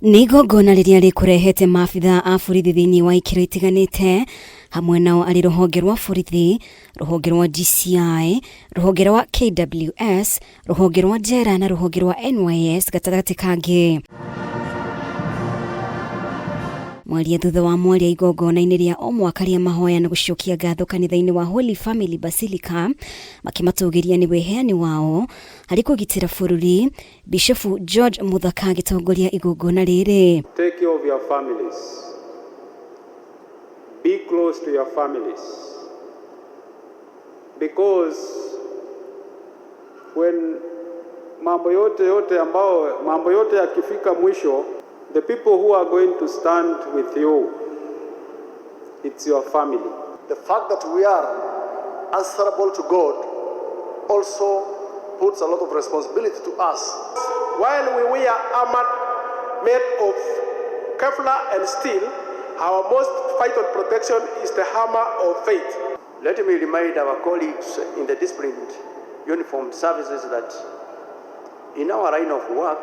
Nĩ igongona rĩrĩa rĩkũrehete maabithaa a borithi thĩinĩ wa ikĩro itiganĩte, hamwe nao arĩ rũhonge rwa borithi, rũhonge rwa DCI, rũhonge rwa KWS, rũhonge rwa njera na rũhonge rwa NYS gatagatĩ kangĩ. Mwaria thutha wa mwaria igongona-inĩ rĩa o mwaka rĩa mahoya na gũcokia ngatho kanitha-inĩ wa Holy Family Basilica makĩmatũgĩria nĩ wĩheani wao harĩ kũgitĩra bũrũri. Bishofu George Muthaka agĩtongoria igongona rĩrĩ. Take care of your families. Be close to your families. Because when mambo yote yote ambao mambo yote yakifika mwisho, the people who are going to stand with you, it's your family. The fact that we are answerable to God also puts a lot of responsibility to us. While we wear armor made of Kevlar and steel, our most vital protection is the hammer of faith. Let me remind our colleagues in the disciplined uniformed services that in our line of work,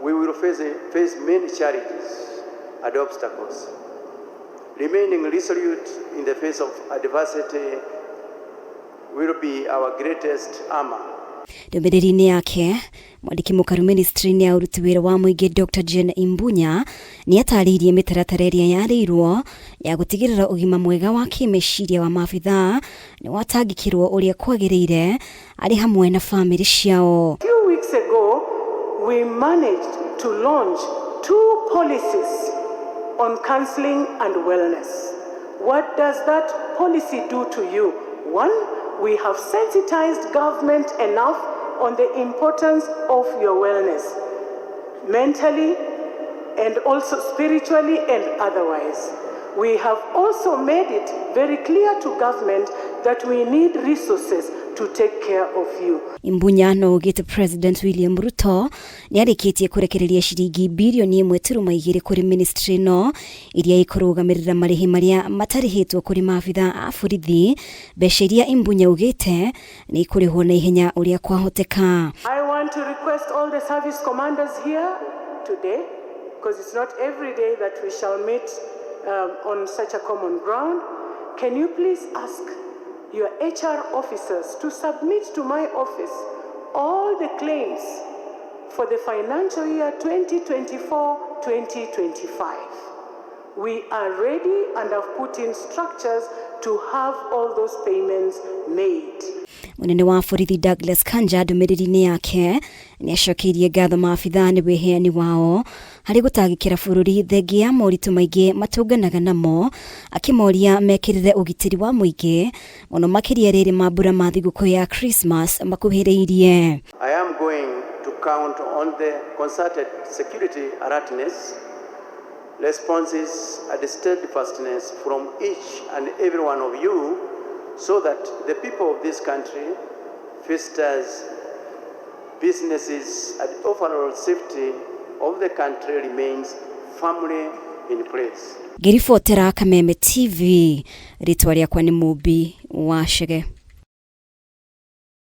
we will face many challenges and obstacles. Remaining resolute in the face of adversity will be our greatest armor. Ndũmĩrĩri-inĩ yake, mwandĩki mũkaru ministry-inĩ ya ũruti wĩra wa mũingĩ Dr. Jane Imbunya nĩ atarĩirie mĩtaratara ĩrĩa yarĩirwo ya gũtigĩrĩra ũgima mwega wa kĩmeciria wa maabithaa nĩ watangĩkĩrwo ũrĩa kwagĩrĩire arĩ hamwe na bamĩrĩ ciao. Few weeks ago, we managed to launch two policies on counseling and wellness. What does that policy do to you? One, we have sensitized government enough on the importance of your wellness, mentally and also spiritually and otherwise. We have also made it very clear to government that we need resources to take care of you. Imbunya no augĩte President William Ruto nĩ arĩkĩtie kũrekereria ciringi birioni 1.2 kũrĩ ministry ĩno iria ikũrũgamĩrĩra marĩhi marĩa matarĩhĩtwo kũrĩ maabithaa a borithi, mbeca iria Imbunya augĩte nĩ ikũrĩhwo na ihenya ũrĩa kwahoteka. I want to request all the service commanders here today, because it's not every day that we shall meet on such a common ground. Can you please ask your HR officers to submit to my office all the claims for the financial year 2024-2025? We are ready and have put in structures to have all those payments made. Munene wa borithi Douglas Kanja ndũmĩrĩri-inĩ yake nĩ acokeirie ngatho maabithaa nĩ wĩheani wao harĩ gũtangĩkĩra bũrũri thengia ya moritũ maingĩ matũnganaga namo, akĩmoria mekĩrĩre ũgitĩri wa mũingĩ mũno makĩria rĩrĩ mambura ma thigũkũ ya Christmas makuhĩrĩirie. I am going to count on the concerted security alertness, responses and steadfastness from each and every one of you so that the people of this country, visitors, businesses and overall safety of the country remains firmly in place. Ngĩribotera Kameme TV, rĩtwa rĩakwa nĩ Mũmbi wa Chege.